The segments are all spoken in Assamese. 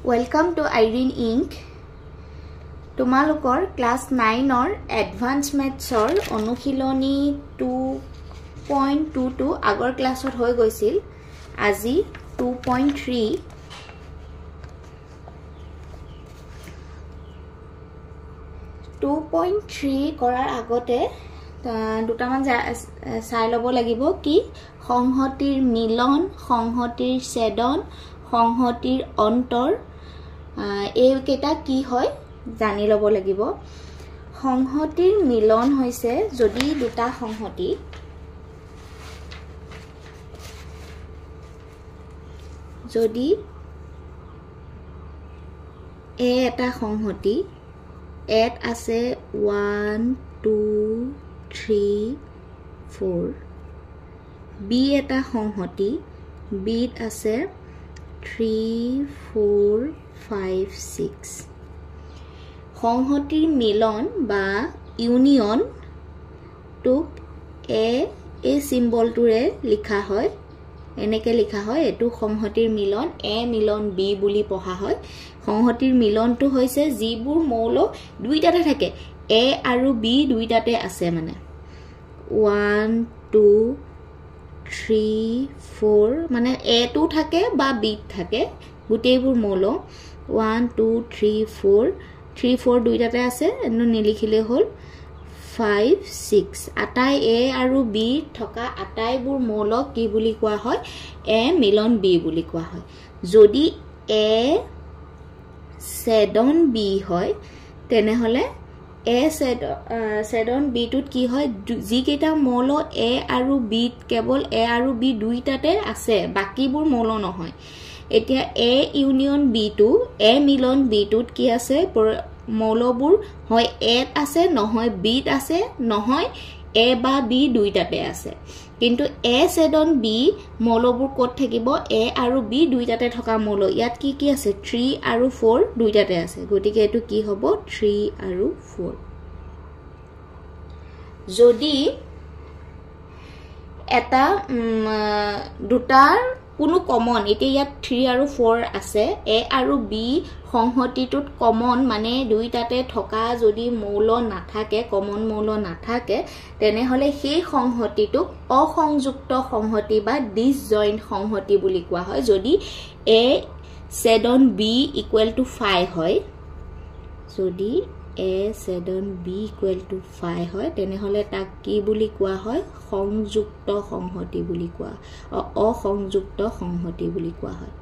Welcome to Irene Inc. তোমালোকৰ ক্লাছ 9ৰ এডভান্স মেথছৰ অনুশীলনী 2.22 আগৰ ক্লাছত হৈ গৈছিল। আজি 2.3 কৰাৰ আগতে দুটামান চাই ল'ব লাগিব কি সংহতিৰ মিলন, সংহতিৰ ছেদন, সংহতিৰ অন্তৰ এইকেইটা কি হয় জানি ল'ব লাগিব। সংহতিৰ মিলন হৈছে যদি দুটা সংহতি যদি এ এটা সংহতি এত আছে 1 2 3 4, বি এটা সংহতি বিত আছে 3 4 5 6। সংহতিৰ মিলন বা ইউনিয়নটোক এ এই চিম্বলটোৰে লিখা হয়, এনেকৈ লিখা হয়। এইটো সংহতিৰ মিলন এ মিলন বি বুলি পঢ়া হয়। সংহতিৰ মিলনটো হৈছে যিবোৰ মৌল দুইটাতে থাকে, এ আৰু বি দুইটাতে আছে, মানে 1 2 3 4, মানে এটো থাকে বা বিত থাকে গোটেইবোৰ মৌল 1 2 3 4 3 4 দুইটাতে আছে, নিলিখিলেই হ'ল। 5 6 আটাই এ আৰু বি থকা আটাইবোৰ মৌলক কি বুলি কোৱা হয়? এ মিলন বি বুলি কোৱা হয়। যদি এ ছেদন বি হয় তেনেহ'লে এ ছেদন বিটোত কি হয়? যিকেইটা মৌল এ আৰু বিত কেৱল এ আৰু বি দুইটাতে আছে, বাকীবোৰ মৌল নহয়। এতিয়া এ ইউনিয়ন বিটো, এ মিলন বিটোত কি আছে? মৌলবোৰ হয় এত আছে, নহয় বিত আছে, নহয় এ বা বি দুইটাতে আছে। কিন্তু এ ছেদন বি মৌলবোৰ ক'ত থাকিব? এ আৰু বি দুইটাতে থকা মৌল। ইয়াত কি কি আছে? 3 আৰু 4 দুইটাতে আছে, গতিকে এইটো কি হ'ব? 3 আৰু 4। যদি এটা দুটাৰ কোনো কমন, এতিয়া ইয়াত 3 আৰু 4 আছে, এ আৰু বি সংহতিটোত কমন মানে দুইটাতে থকা যদি মৌল নাথাকে, কমন মৌল নাথাকে, তেনেহ'লে সেই সংহতিটোক অসংযুক্ত সংহতি বা ডিছজইণ্ট সংহতি বুলি কোৱা হয়। যদি এ ছেদন বি ইকুৱেল টু 5 হয়, যদি এ ছেদন বি ইকুৱেল টু 5 হয়, তেনেহ'লে তাক কি বুলি কোৱা হয়? সংযুক্ত সংহতি বুলি কোৱা, অসংযুক্ত সংহতি বুলি কোৱা হয়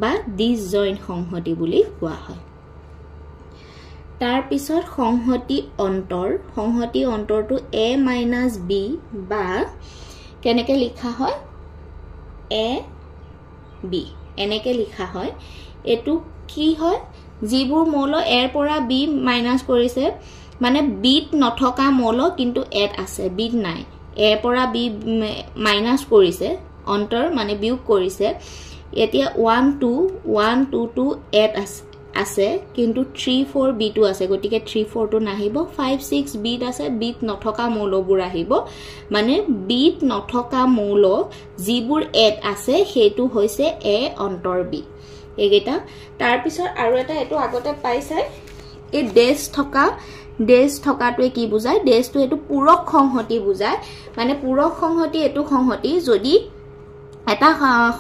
বা ডিছজইণ্ট সংহতি বুলি কোৱা হয়। তাৰপিছত সংহতি অন্তৰ, সংহতি অন্তৰটো এ মাইনাছ বি বা কেনেকৈ লিখা হয়? এ বি এনেকৈ লিখা হয়। এইটো কি হয়? যিবোৰ মৌল এৰ পৰা বি মাইনাছ কৰিছে, মানে বিত নথকা মৌল কিন্তু এত আছে, বিত নাই, এৰ পৰা বি মাইনাছ কৰিছে, অন্তৰ মানে বিয়োগ কৰিছে। এতিয়া 1 2 1 2 2 এত আছে, কিন্তু 3 4 বিটো আছে, গতিকে 3 4টো নাহিব। 5 6 বিত আছে, বিত নথকা মৌলবোৰ আহিব, মানে বিত নথকা মৌল যিবোৰ এত আছে সেইটো হৈছে এ অন্তৰ বি, এইকেইটা। তাৰপিছত আৰু এটা, এইটো আগতে পাইছাই, এই ডেছ থকা, ডেছ থকাটোৱে কি বুজায়? ডেছটো এইটো পূৰক সংহতি বুজায়। মানে পূৰক সংহতি এইটো সংহতি যদি এটা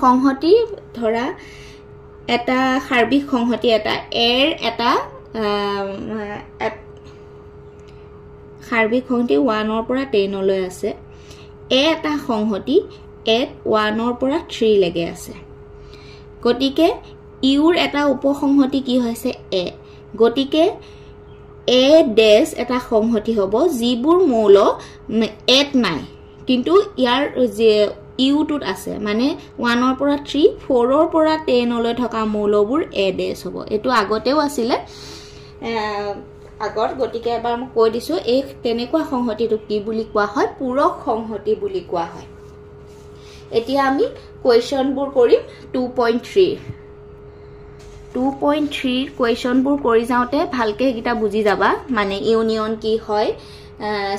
সংহতি ধৰা এটা সাৰ্বিক সংহতি এটা এৰ এটা সাৰ্বিক সংহতি 1ৰ পৰা 10লৈ আছে, এ এটা সংহতি এত 1ৰ পৰা 3লৈকে আছে, গতিকে ইউৰ এটা উপসংহতি কি হৈছে? এ। গতিকে এ ডেছ এটা সংহতি হ'ব যিবোৰ মৌল এত নাই কিন্তু ইয়াৰ যে ইউটোত আছে, মানে 1ৰ পৰা 3, 4ৰ পৰা 10লৈ থকা মৌলবোৰ এ ডেছ হ'ব। এইটো আগতেও আছিলে আগত, গতিকে এবাৰ মই কৈ দিছোঁ। এই তেনেকুৱা সংহতিটোক কি বুলি কোৱা হয়? পূৰক সংহতি বুলি কোৱা হয়। এতিয়া আমি কুৱেশ্যনবোৰ কৰিম 2.3। 2.3 কুৱেশ্যনবোৰ কৰি যাওঁতে ভালকৈ সেইকেইটা বুজি যাবা, মানে ইউনিয়ন কি হয়,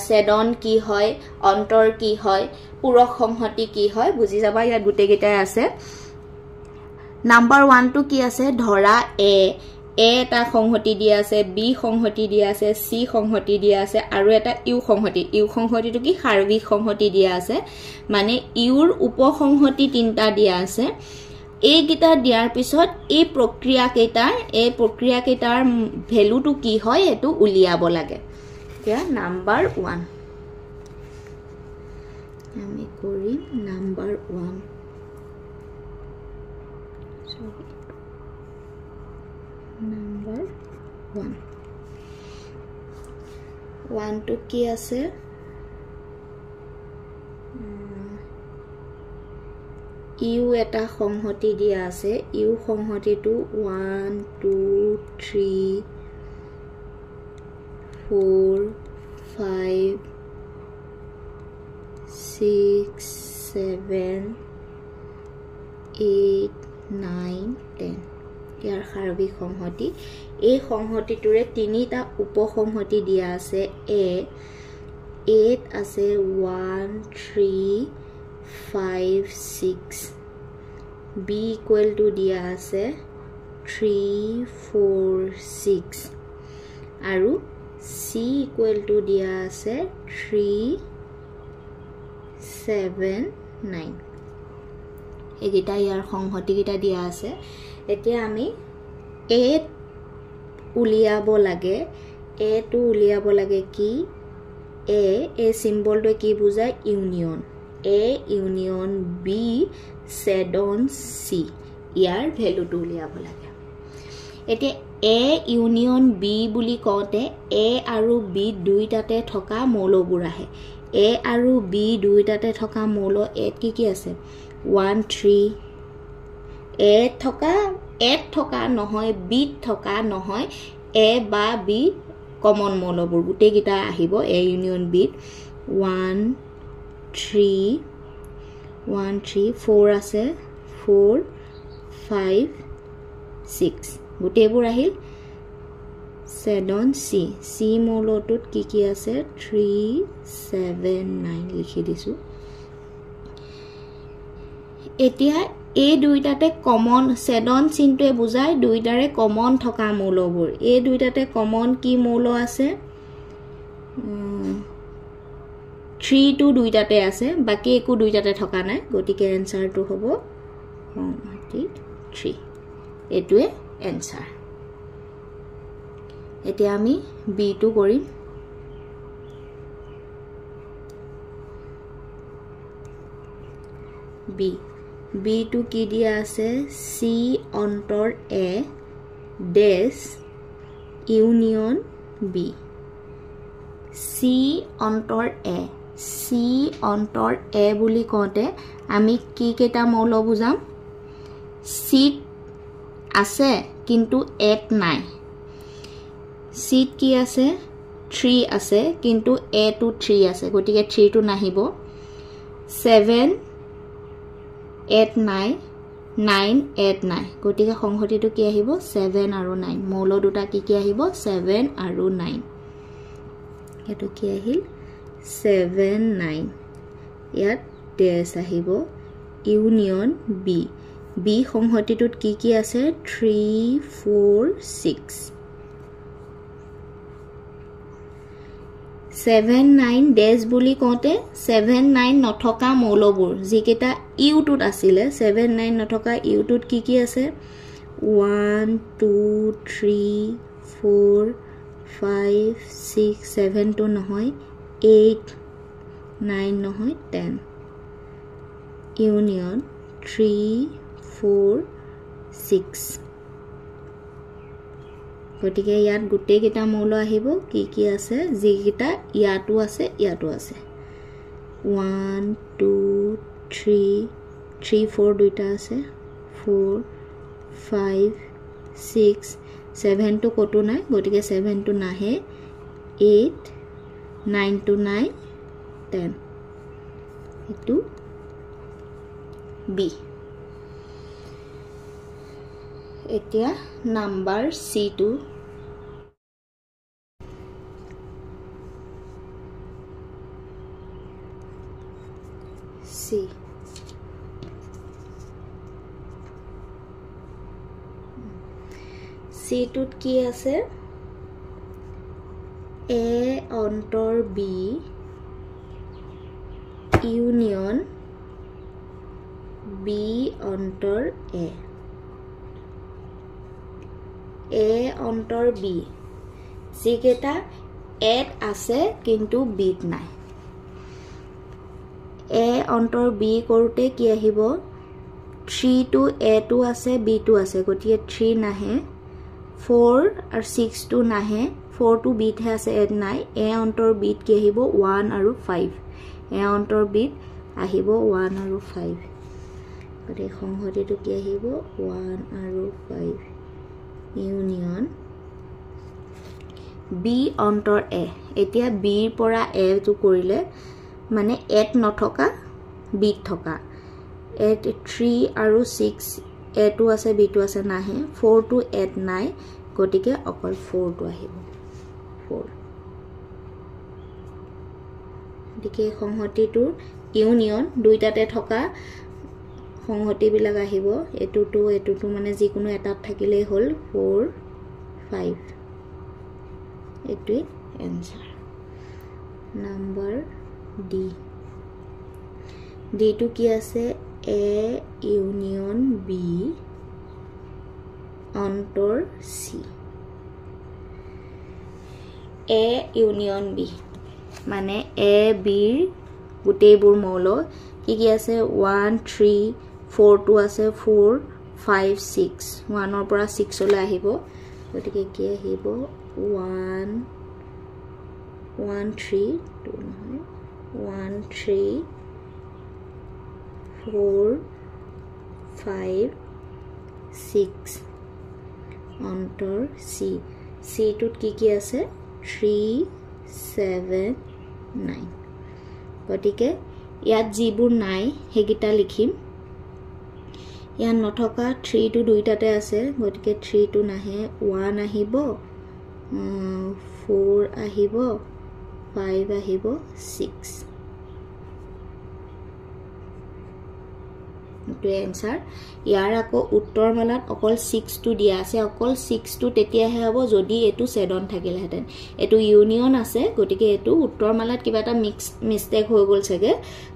ছেদন কি হয়, অন্তৰ কি হয়, পূৰক সংহতি কি হয় বুজি যাবা। ইয়াত গোটেইকেইটাই আছে। নাম্বাৰ ওৱানটো কি আছে, ধৰা এ এটা সংহতি দিয়া আছে, বি সংহতি দিয়া আছে, চি সংহতি দিয়া আছে আৰু এটা ইউ সংহতি। ইউ সংহতিটো কি, সাৰ্বিক সংহতি দিয়া আছে, মানে ইউৰ উপসংহতি তিনিটা দিয়া আছে। এইকেইটা দিয়াৰ পিছত এই প্ৰক্ৰিয়াকেইটাৰ ভেলুটো কি হয় সেইটো উলিয়াব লাগে। এতিয়া নাম্বাৰ ওৱান আমি কৰিম। নাম্বাৰ ওৱান ওৱানটো কি আছে, ইউ এটা সংহতি দিয়া আছে। ইউ সংহতিটো 1 2 3 4 5 6 7 8 9 10 ইয়াৰ সাৰ্বিক সংহতি। এই সংহতিটোৰে তিনিটা উপসংহতি দিয়া আছে। এত আছে 1 3 5 6, বি ইকুৱেল টু দিয়া আছে 3 4 6 আৰু চি ইকুৱেল টু দিয়া আছে 3 7 9। এইকেইটা ইয়াৰ সংহতিকেইটা দিয়া আছে। এতিয়া আমি এ উলিয়াব লাগে। এটো উলিয়াব লাগে কি, এ এই চিম্বলটোৱে কি বুজায়, ইউনিয়ন। এ ইউনিয়ন বি ছেদন চি, ইয়াৰ ভেলুটো উলিয়াব লাগে। এতিয়া এ ইউনিয়ন বি বুলি কওঁতে এ আৰু বি দুইটাতে থকা মৌলবোৰ আহে। এ আৰু বি দুইটাতে থকা মৌল এত কি কি আছে, 1 3, এত থকা নহয়, বিত থকা নহয়, এ বা বি কমন মৌলবোৰ গোটেইকেইটা আহিব এ ইউনিয়ন বিত। 1 3 1 3 4 আছে, 4 5 6 গোটেইবোৰ আহিল। ছেদন চি, চি মৌলটোত কি কি আছে, 3 7 9 লিখি দিছোঁ। এতিয়া এই দুইটাতে কমন ছেদন চিনটোৱে বুজায় দুইটাৰে কমন থকা মৌলবোৰ। এই দুইটাতে কমন কি মৌল আছে, 3টো দুইটাতে আছে, বাকী একো দুইটাতে থকা নাই, গতিকে এনচাৰটো হ'ব সংহতি 3। এইটোৱে এনচাৰ। এতিয়া আমি বিটো কৰিম। বি বিটো কি দিয়া আছে, চি অন্তৰ এ ডেছ ইউনিয়ন বি। চি অন্তৰ এ, চি অন্তৰ এ বুলি কওঁতে আমি কি কেইটা মৌল বুজাম, চিত আছে কিন্তু এত নাই। চিত কি আছে, 3 আছে কিন্তু এটো 3 আছে, গতিকে 3টো নাহিব। 7 এত নাই, 9 এত নাই, গতিকে সংহতিটো কি আহিব, 7 আৰু 9। মৌল দুটা কি কি আহিব, 7 আৰু 9। এইটো কি আহিল, 7 9। ইয়াত ডেছ আহিব। ইউনিয়ন বি, বি সংহতিটোত কি কি আছে, 3 4 6। 7 9 ডেছ বুলি কওঁতে 7 9 নথকা মৌলবোৰ যিকেইটা ইউটোত আছিলে, 7 9 নথকা ইউটোত কি কি আছে, 1 2 3 4 5 6 7টো নহয়, 8 9 নহয়, 10। ইউনিয়ন 3 4 6। গতিকে ইয়াত গোটেইকেইটা মৌল আহিব। কি কি আছে, যিকেইটা ইয়াতো আছে ইয়াতো আছে, 1 2 3 3 4 দুইটা আছে, 4 5 6 7টো ক'তো নাই, গতিকে 7টো নাহে, 8 9টো নাই, 10। এইটো বি। এতিয়া নাম্বাৰ চিটো। চি চিটোত কি আছে? এ অন্তৰ বি ইউনিয়ন বি অন্তৰ এ। এ অন্তৰ বি যিকেইটা এত আছে কিন্তু বিত নাই। এ অন্তৰ বি কৰোঁতে কি আহিব? থ্ৰীটো এটো আছে বিটো আছে, গতিকে থ্ৰী নাহে। ফ'ৰ আৰু ছিক্সটো নাহে, ফ'ৰটো বিতহে আছে এত নাই। এ অন্তৰ বিত কি আহিব? ওৱান আৰু ফাইভ। এ অন্তৰ বিত আহিব ওৱান আৰু ফাইভ, গতিকে সংহতিটো কি আহিব? ওৱান আৰু ফাইভ ইউনিয়ন বি অন্তৰ এ। এতিয়া বিৰ পৰা এটো কৰিলে মানে এত নথকা বিত থকা, এত থ্ৰী আৰু ছিক্স এটো আছে বিটো আছে নাহে, ফ'ৰটো এত নাই, গতিকে অকল ফ'ৰটো আহিব, ফ'ৰ। গতিকে সংহতিটোৰ ইউনিয়ন দুইটাতে থকা সংহতিবিলাক আহিব, এইটোতো এইটোতো মানে যিকোনো এটাত থাকিলেই হ'ল, ফ'ৰ ফাইভ। এইটোৱে এনচাৰ। নাম্বাৰ ডি, ডিটো কি আছে? এ ইউনিয়ন বি অন্তৰ চি। এ ইউনিয়ন বি মানে এ বিৰ গোটেইবোৰ মৌল কি কি আছে? ওৱান থ্ৰী ফ'ৰটো আছে, ফ'ৰ ফাইভ ছিক্স, ওৱানৰ পৰা ছিক্সলৈ আহিব, গতিকে কি আহিব? ওৱান ওৱান থ্ৰী টু নহয়, 1 3 4 5 6 অন্তৰ চি। চিটোত কি কি আছে? 3 7 9। গতিকে ইয়াত যিবোৰ নাই সেইকেইটা লিখিম। ইয়াত নথকা থ্ৰীটো দুইটাতে আছে, গতিকে থ্ৰীটো নাহে, ওৱান আহিব, ফ'ৰ আহিব, ফাইভ আহিব, ছিক্স। এইটোৱে এনচাৰ। ইয়াৰ আকৌ উত্তৰমালাত অকল ছিক্সটো দিয়া আছে, অকল ছিক্সটো তেতিয়াহে হ'ব যদি এইটো ছেদন থাকিলেহেঁতেন। এইটো ইউনিয়ন আছে, গতিকে এইটো উত্তৰমালাত কিবা এটা মিষ্টেক হৈ গ'ল চাগে,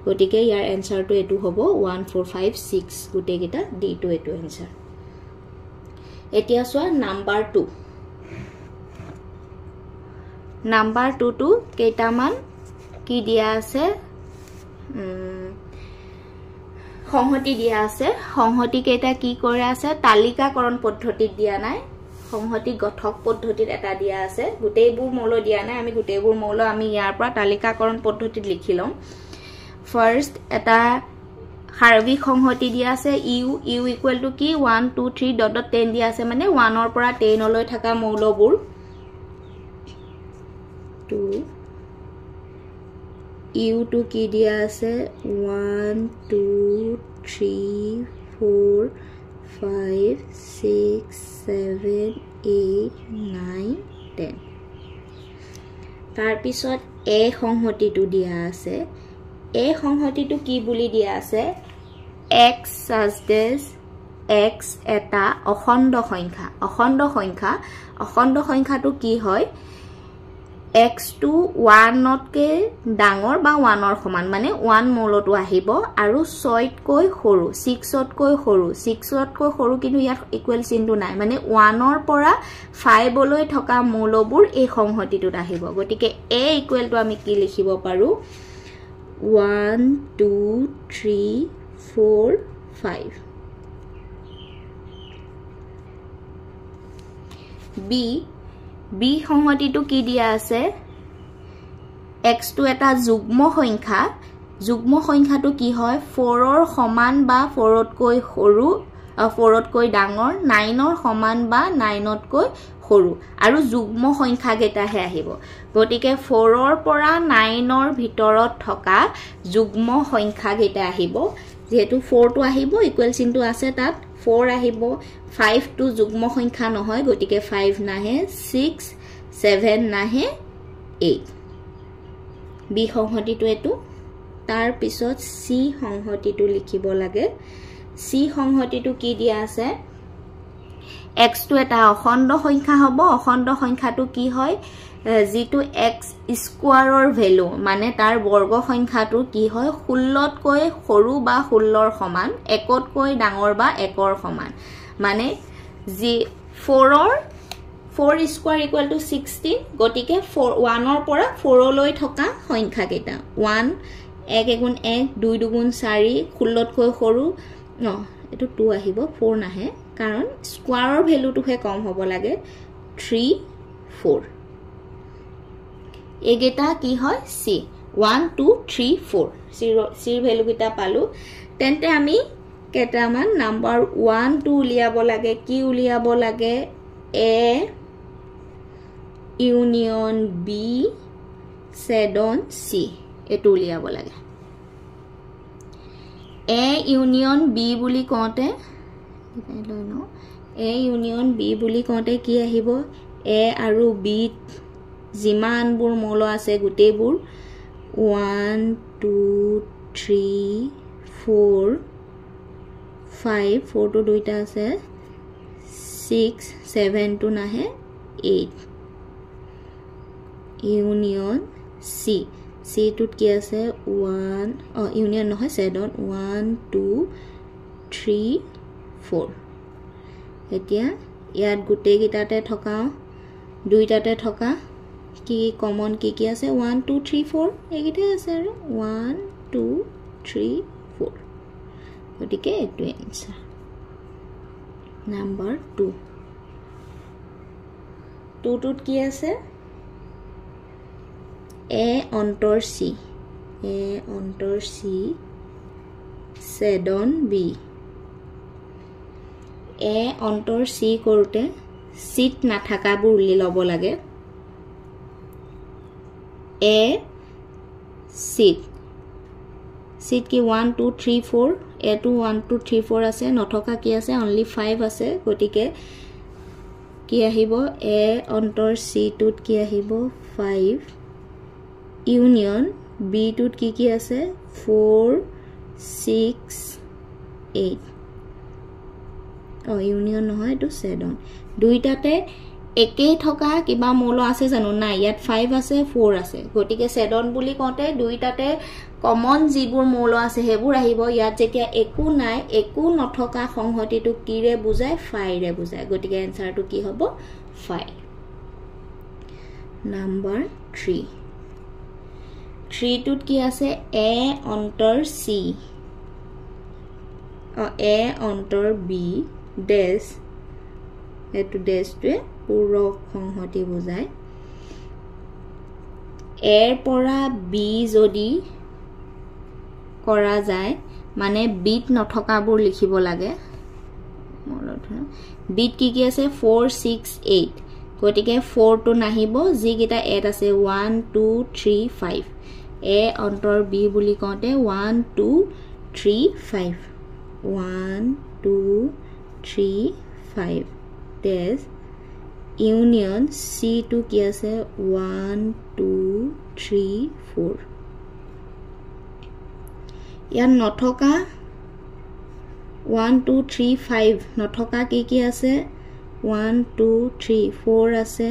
গতিকে ইয়াৰ এনচাৰটো এইটো হ'ব 1 4 5 6, গোটেইকেইটা ডিটো এইটো এনচাৰ। এতিয়া চোৱা নাম্বাৰ টু। নাম্বাৰ টুটো কেইটামান কি দিয়া আছে? সংহতি দিয়া আছে। সংহতি কেইটা কি কৰা আছে? তালিকাকৰণ পদ্ধতিত দিয়া নাই, সংহতি গঠক পদ্ধতিত এটা দিয়া আছে। গোটেইবোৰ মৌল দিয়া নাই, আমি গোটেইবোৰ মৌল আমি ইয়াৰ পৰা তালিকাকৰণ পদ্ধতিত লিখি ল'ম। ফাৰ্ষ্ট এটা সাৰ্বিক সংহতি দিয়া আছে, ইউ, ইউ ইকুৱেল টু কি? 1 2 3 ডট ডট 10 দিয়া আছে, মানে 1ৰ পৰা 10লৈ থকা মৌলবোৰ। 2 ইউটো কি দিয়া আছে? 1 2 3 4 5 6 7 8 9 10। তাৰপিছত এ সংহতিটো দিয়া আছে। এ সংহতিটো কি বুলি দিয়া আছে? এক্স চাজডেজ এক্স এটা অখণ্ড সংখ্যা। অখণ্ড সংখ্যা, অখণ্ড সংখ্যাটো কি হয়? এক্সটো 1তকৈ ডাঙৰ বা 1ৰ সমান, মানে 1 মৌলটো আহিব, আৰু 6তকৈ সৰু, 6তকৈ সৰু, 6তকৈ সৰু, কিন্তু ইয়াত ইকুৱেল চিনটো নাই, মানে 1ৰ পৰা 5লৈ থকা মৌলবোৰ এই সংহতিটোত আহিব। গতিকে এ ইকুৱেলটো আমি কি লিখিব পাৰোঁ? 1 2 3 4 5। বি, বি সংহতিটো কি দিয়া আছে? এক্সটো এটা যুগ্ম সংখ্যা। যুগ্ম সংখ্যাটো কি হয়? 4ৰ সমান বা 4তকৈ সৰু, 4তকৈ ডাঙৰ, 9ৰ সমান বা 9তকৈ সৰু, আৰু যুগ্ম সংখ্যাকেইটাহে আহিব। গতিকে 4ৰ পৰা 9ৰ ভিতৰত থকা যুগ্ম সংখ্যাকেইটা আহিব। যিহেতু 4টো আহিব, ইকুৱেল চিনটো আছে তাত, 4 আহিব। 5টো যুগ্ম সংখ্যা নহয়, গতিকে 5 নাহে, 6 7 নাহে, 8। বি সংহতিটো এইটো। তাৰপিছত চি সংহতিটো লিখিব লাগে। চি সংহতিটো কি দিয়া আছে? এক্সটো এটা অখণ্ড সংখ্যা হ'ব। অখণ্ড সংখ্যাটো কি হয়? যিটো এক্স স্কোৱাৰৰ ভেলু, মানে তাৰ বৰ্গ সংখ্যাটো কি হয়? 16তকৈ সৰু বা 16ৰ সমান, 1তকৈ ডাঙৰ বা 1ৰ সমান। মানে যি 4 স্কোৱাৰ ইকুৱেল টু 16, গতিকে 1ৰ পৰা 4লৈ থকা সংখ্যাকেইটা 1, 1 এগুণ 1, 2 দুগুণ 4, 16তকৈ সৰু, এইটো 2 আহিব, 4 নাহে, কাৰণ স্কোৱাৰৰ ভেলুটোহে কম হ'ব লাগে, 3, 4। এইকেইটা কি হয়? চি 1, 2, 3, 4 চিৰ ভেলুকেইটা পালোঁ। তেন্তে আমি কেইটামান নাম্বাৰ 1, 2 উলিয়াব লাগে। কি উলিয়াব লাগে? এ ইউনিয়ন বি ছেদন চি, এইটো উলিয়াব লাগে। এ ইউনিয়ন বি বুলি কওঁতে লৈ লওঁ, এ ইউনিয়ন বি বুলি কওঁতে কি আহিব? এ আৰু বিত যিমানবোৰ মৌল আছে গোটেইবোৰ 1, 2, 3, 4, 5, 4টো দুইটা আছে, 6, 7টো নাহে, 8। ইউনিয়ন চি, চিটোত কি আছে? 1, ইউনিয়ন নহয়, ছেদন 1, 2, 3, 4। এতিয়া ইয়াত গোটেইকেইটাতে থকা, দুইটাতে থকা কি কমন কি কি আছে? 1, 2, 3, 4 এইকেইটাই আছে আৰু 1, 2, 3, 4। গতিকে এইটোৱে এনচাৰ। নাম্বাৰ 2, 2টোত কি আছে? এ অন্তৰ চি, এ অন্তৰ চি ছেদন বি। এ অন্তৰ চি কৰোঁতে চিত নাথাকাবোৰ উলি ল'ব লাগে। এ চিত, চিত কি 1, 2, 3, 4, এটো 1, 2, 3, 4 আছে, নথকা কি আছে? অনলি 5 আছে। গতিকে কি আহিব? এ অন্তৰ চিটোত কি আহিব? 5। ইউনিয়ন বিটোত কি কি আছে? 4, 6, 8। ইউনিয়ন নহয়, এইটো ছেদন। দুইটাতে একেই থকা কিবা মৌল আছে জানো? নাই, ইয়াত 5 আছে, 4 আছে। গতিকে ছেদন বুলি কওঁতে দুইটাতে কমন যিবোৰ মৌল আছে সেইবোৰ আহিব। ইয়াত যেতিয়া একো নাই, একো নথকা সংহতিটো কিৰে বুজায়? 5ৰে বুজায়। গতিকে এনচাৰটো কি হ'ব? 5। নাম্বাৰ 3, 3টোত কি আছে? এ অন্তৰ চি, এ অন্তৰ বি ডেছ, এইটো ডেছটোৱে পূৰক সংহতি বুজায়। এৰ পৰা বি যদি কৰা যায়, মানে বিত নথকাবোৰ লিখিব লাগে। বিত কি কি আছে? 4, 6, 8। গতিকে 4টো নাহিব, যিকেইটা এত আছে 1, 2, 3, 5। এ অন্তৰ বি বুলি কওঁতে 1, 2, 3, 5, 1, 2, 3, 5 ডেছ ইউনিয়ন চিটো কি আছে? 1, 2, 3, 4। ইয়াত নথকা 1, 2, 3, 5 নথকা কি কি আছে? 1, 2, 3, 4 আছে,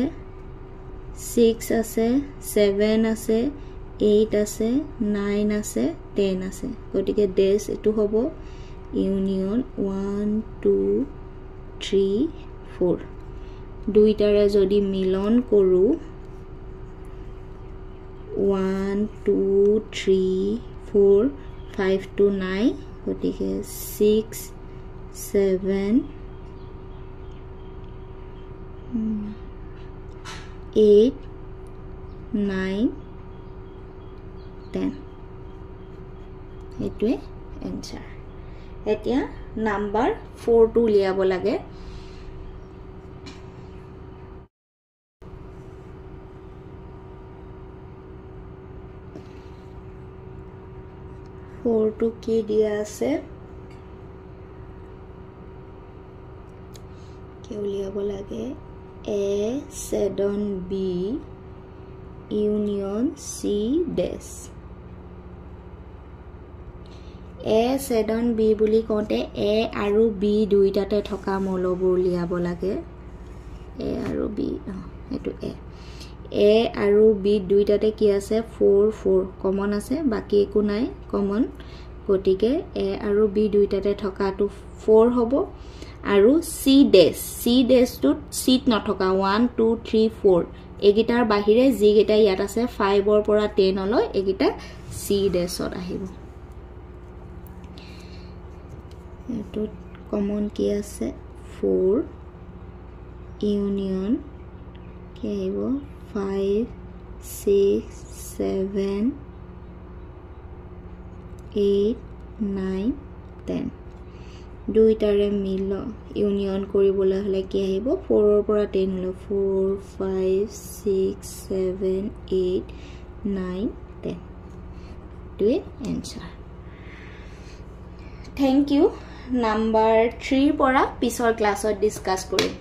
6 আছে, 7 আছে, 8 আছে, 9 আছে, 10 আছে। গতিকে ডেছ এইটো হ'ব ইউনিয়ন 1, 2, 3, 4। দুইটাৰে যদি মিলন কৰোঁ 1, 2, 3, 4, 5 2 9, গতিকে 6, 7, 8, 9, 10। এইটোৱে এনচাৰ। এতিয়া নাম্বাৰ 4টো উলিয়াব লাগে। ফ'ৰটো কি দিয়া আছে? কি উলিয়াব লাগে? এ ছেদন বি ইউনিয়ন চি ডেছ। এ ছেদন বি বুলি কওঁতে এ আৰু বি দুইটাতে থকা মৌলবোৰ উলিয়াব লাগে। এ আৰু বি, এইটো এ, এ আৰু বি দুইটাতে কি আছে? 4 4 কমন আছে, বাকী একো নাই কমন। গতিকে এ আৰু বি দুইটাতে থকাটো 4 হ'ব। আৰু চি ডেছ, চি ডেছটোত চিত নথকা 1 2 3 4 এইকেইটাৰ বাহিৰে যিকেইটা ইয়াত আছে 5ৰ পৰা 10লৈ, এইকেইটা চি ডেছত আহিব। এইটোত কমন কি আছে? 4 ইউনিয়ন কি আহিব? 5 6 7 8 9 10। দুইটাৰে মিল ইউনিয়ন কৰিবলৈ হ'লে কি আহিব? 4ৰ পৰা 10 হ'লে 4 5 6 7 8 9 10। এইটোৱে এনচাৰ। Thank you. Number 3ৰ পৰা পিছৰ ক্লাছত ডিছকাছ কৰিম।